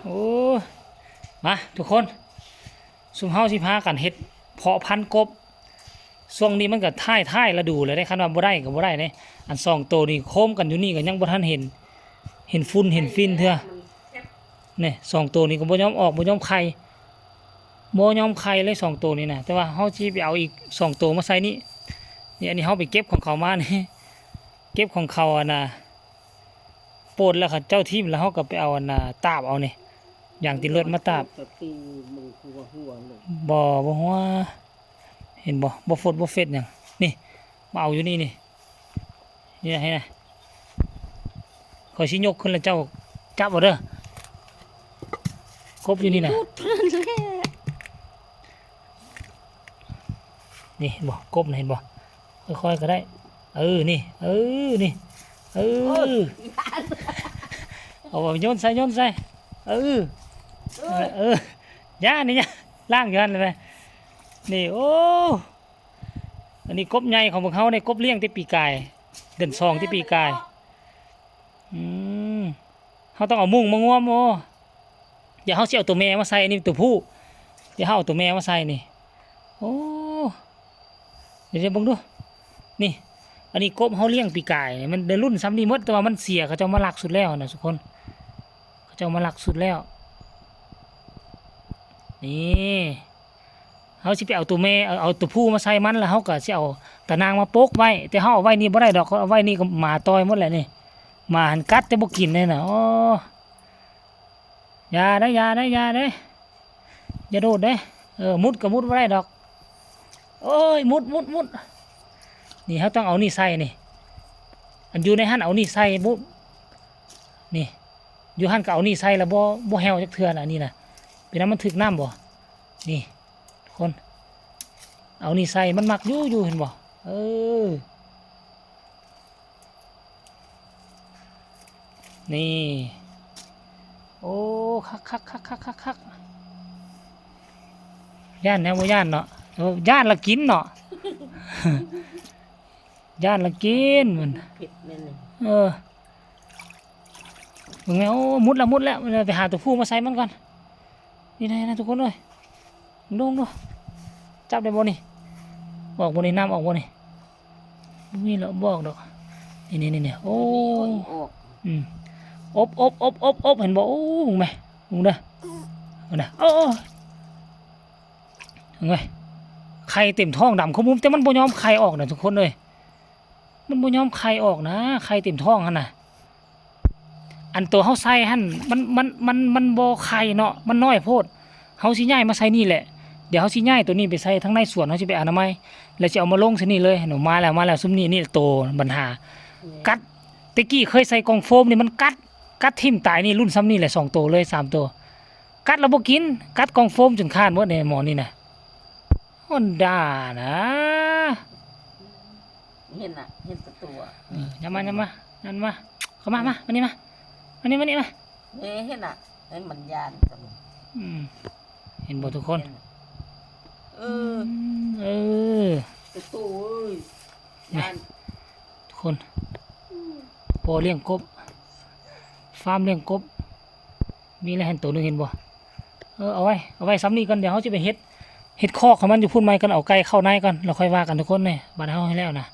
ໂອ້ ມາທຸກຄົນ ຊຸມເຮົາຊິພາກັນເຮັດເພາະພັນກົບ. ຊ່ວງນີ້ມັນກໍທ້າຍໆລະດູແລ້ວເດ້ ຄັນວ່າບໍ່ໄດ້ກໍບໍ່ໄດ້ເດ້. ອັນສອງໂຕນີ້ໂຄມກັນຢູ່ນີ້ກໍຍັງບໍ່ທັນເຫັນ ເຫັນຝຸ່ນເຫັນຟິນເທື່ອ. ນີ້ສອງໂຕນີ້ກໍບໍ່ຍອມອອກ ບໍ່ຍອມໄຂ່ ບໍ່ຍອມໄຂ່ເລີຍສອງໂຕນີ້ນະ. ແຕ່ວ່າເຮົາຊິໄປເອົາອີກສອງໂຕມາໃສ່ນີ້. ນີ້ ອັນນີ້ເຮົາໄປເກັບຂອງເຂົາມານີ້ ເກັບຂອງເຂົາ ອັນນ່າ ໂປດແລ້ວ ເຂົາເຈົ້າຖິ້ມແລ້ວ ເຮົາກໍໄປເອົາ ອັນນ່າ ຕາບເອົານີ້ ຢາງຕິດລົດມາຕາບ. ບໍ່ ບໍ່ຫົວ ເຫັນບໍ່? ບໍ່ຟົດບໍ່ເຟັດຫຍັງ. ນີ້ ມາເອົາຢູ່ນີ້ນີ້ ນີ້ນະ ນີ້ນະ. ຂ້ອຍຊິຍົກຂຶ້ນແລ້ວເຈົ້າຈັບເອົາເດີ. ກົບຢູ່ນີ້ນະ. ນີ້ເຫັນບໍ່? ກົບນະ ເຫັນບໍ່? ຄ່ອຍໆກໍໄດ້. ເອີ ນີ້ ເອີ ນີ້ ເອີ ເອົາໂຍນໃສ່ ໂຍນໃສ່. ເອີ ເອີ ຢ່ານີ້ ຢ່າ ລ້າງຢູ່ຫັ້ນແຫຼະແມ່. ນີ້ ໂອ້ ອັນນີ້ກົບໃຫຍ່ຂອງພວກເຮົາເດ້ ກົບລ້ຽງແຕ່ປີກາຍ ເດືອນສອງແຕ່ປີກາຍ. ອືມ ເຮົາຕ້ອງເອົາມຸ້ງມາງວມ. ໂອ້ ດຽວເຮົາຊິເອົາຕົວແມ່ມາໃສ່ ອັນນີ້ຕົວຜູ້ ດຽວເຮົາເອົາຕົວແມ່ມາໃສ່ນີ້. ໂອ້ ດຽວເບິ່ງດູ ນີ້ ອັນນີ້ກົບເຮົາລ້ຽງປີກາຍ ມັນໄດ້ລຸ້ນຊ່ຳນີ້ໝົດ ແຕ່ວ່າມັນເສຍ ເຂົາເຈົ້າມາລັກສຸດແລ້ວນະທຸກຄົນ ເຂົາເຈົ້າມາລັກສຸດແລ້ວ. ນີ້ ເຮົາຊິໄປເອົາຕົວແມ່ ເອົາ ເອົາຕົວຜູ້ມາໃສ່ມັນ ແລ້ວເຮົາກໍຊິເອົາຕານາງມາປົກໄວ້. ແຕ່ເຮົາເອົາໄວ້ນີ້ບໍ່ໄດ້ດອກ ເອົາໄວ້ນີ້ກໍໝາຕ່ອຍໝົດແຫຼະນີ້. ໝາຫັ້ນກັດແຕ່ບໍ່ກິນເດ້ນະ. ໂອ້ ຢ່າເດ້ ຢ່າເດ້ ຢ່າເດ້ ຢ່າໂດດເດ້. ເອີ ມຸດກໍມຸດບໍ່ໄດ້ດອກ. ໂອ້ຍ ມຸດ ມຸດ ມຸດ. ນີ້ເຮົາຕ້ອງເອົານີ້ໃສ່ນີ້ ອັນຢູ່ໃນຫັ້ນເອົານີ້ໃສ່ບຸ ນີ້ ຢູ່ຫັ້ນກໍເອົານີ້ໃສ່ ແລ້ວບໍ່ ບໍ່ແຫ້ວຈັກເທື່ອນະ. ອັນນີ້ນະ ເປັນຫຍັງ ມັນຖືກນ້ຳບໍ່? ນີ້ ທຸກຄົນ ເອົານີ້ໃສ່ ມັນມັກຢູ່ ຢູ່ ເຫັນບໍ່? ເອີ ນີ້ ໂອ້ ຄັກໆໆໆໆ ຢ້ານແນວບໍ່ຢ້ານເນາະ ຢ້ານລະກິນເນາະ ຢ້ານລະກິນມັນ ເອີ ເບິ່ງແມ່. ໂອ້ ມຸດລະ ມຸດລະ ໄປຫາຕົວຜູ້ມາໃສ່ມັນກ່ອນ. ນີ້ນະ ທຸກຄົນເອີຍ ເບິ່ງດູ ຈັບໄດ້ບໍ່ນີ້? ອອກບໍ່ນີ້? ນ້ຳອອກບໍ່ນີ້? ບໍ່ມີແລ້ວ ບໍ່ອອກດອກ. ນີ້ໆໆ ໂອ້ ອອກ ອືມ ອົບໆໆໆ ເຫັນບໍ່? ໂອ້ ເບິ່ງແມ ເບິ່ງເດີ ເບິ່ງເດີ. ໂອ້ ເບິ່ງແມ ໄຂ່ເຕັມທ້ອງ ດຳຂະມຸມ ແຕ່ມັນບໍ່ຍອມໄຂ່ອອກນະທຸກຄົນເອີຍ. ມັນບໍ່ຍອມໄຂ່ອອກນະ ໄຂ່ເຕັມທ້ອງຫັ້ນນະ. ອັນໂຕເຮົາໃສ່ຫັ້ນ ມັນ ມັນ ມັນ ມັນບໍ່ໄຂ່ເນາະ ມັນນ້ອຍໂພດ. ເຮົາຊິຍ້າຍມາໃສ່ນີ້ແຫຼະ ດຽວເຮົາຊິຍ້າຍໂຕນີ້ໄປໃສ່ທາງໃນສວນ ເຮົາຊິໄປອະນາໄມ ແລ້ວຊິເອົາມາລົງໃສ່ນີ້ເລີຍ. ເຫັນບໍ່? ມາແລ້ວ ມາແລ້ວ ຊຸມນີ້ ນີ້ໂຕບັນຫາ ກັດ. ແຕ່ກີ້ເຄີຍໃສ່ກ່ອງໂຟມນີ້ ມັນກັດ ກັດຖິ້ມຕາຍ. ນີ້ລຸ້ນຊ່ຳນີ້ແຫຼະ ສອງໂຕເລີຍ ສາມໂຕ ກັດແລ້ວບໍ່ກິນ ກັດກ່ອງໂຟມຈົນຂາດໝົດນີ້ ໝໍນີ້ນະ. ຮອນດ້ານະ ເຫັນນະ ເຫັນແຕ່ຕົວ. ເອີ ຍາມມາ ຍາມມາ ຍາມມາ ເຂົ້າມາ ມາ ມານີ້ມາ ມານີ້ ມານີ້ມາ. ເຫັນນະ ໃຫ້ມັນຢ້ານ. ອືມ ເຫັນບໍ່ທຸກຄົນ? ເອີ ເອີ ແຕ່ໂຕເອີຍ ຢ້ານ. ທຸກຄົນ ບໍ່ລ້ຽງກົບ ຟາມລ້ຽງກົບ ມີແລ້ວຫັ້ນໂຕໜຶ່ງ ເຫັນບໍ່? ເອີ ເອົາໄວ້ ເອົາໄວ້ຊ່ຳນີ້ກ່ອນ ດຽວເຮົາຊິໄປເຮັດ ເຮັດຄອກໃຫ້ມັນຢູ່ພຸ້ນໃໝ່ກ່ອນ ເອົາໄກ່ເຂົ້າໃນກ່ອນ ແລ້ວຄ່ອຍວ່າກັນທຸກຄົນເດີ. ບາດເຮົາໃຫ້ແລ້ວນະ